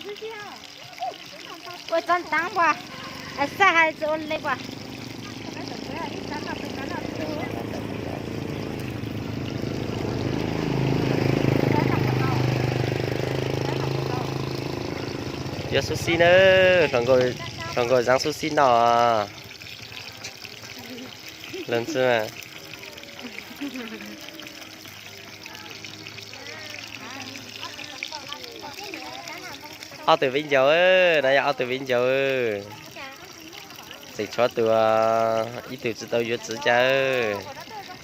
Ua txog taab puas? Xaj hais txug ua le puas? Yuav xub xib na, hluas nkauj zaab xub xib noj. Lawv xwb mas. Ob tug viv ncaus, no yog ob tug viv ncaus. Tseem tshuav tus, ib tug tsis tau yuav txiv cas.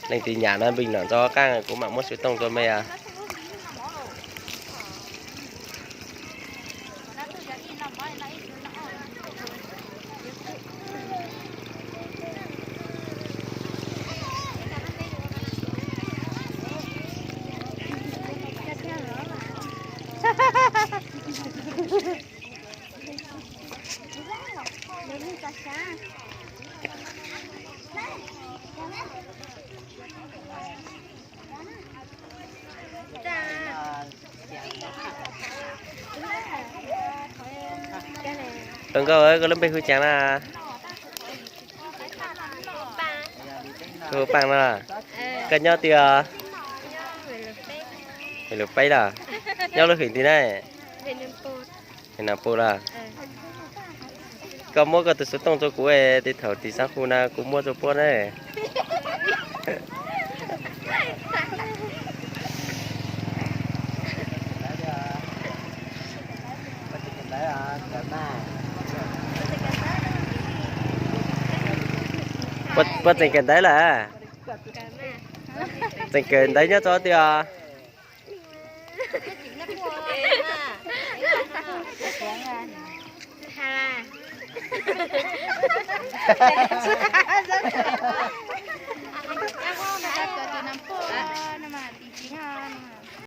Leej twg nyam no npee nram ntxov qaab kuv mam muab xov tooj rua mej as. Hluas nkauj, koj lub npe hu caag na? Hu Paaj no. Koj nyob twg os? Lub peb los? Nyob lub hwm twg na? Hwm Nam Pus los? Koj muab koj tus xov tooj rua kuv, tej thaum tim xaav hu na kuv muab rua puab na. Puab tseem kawm ntawv lawm? Tseem kawm ntawv nyob rua twg os?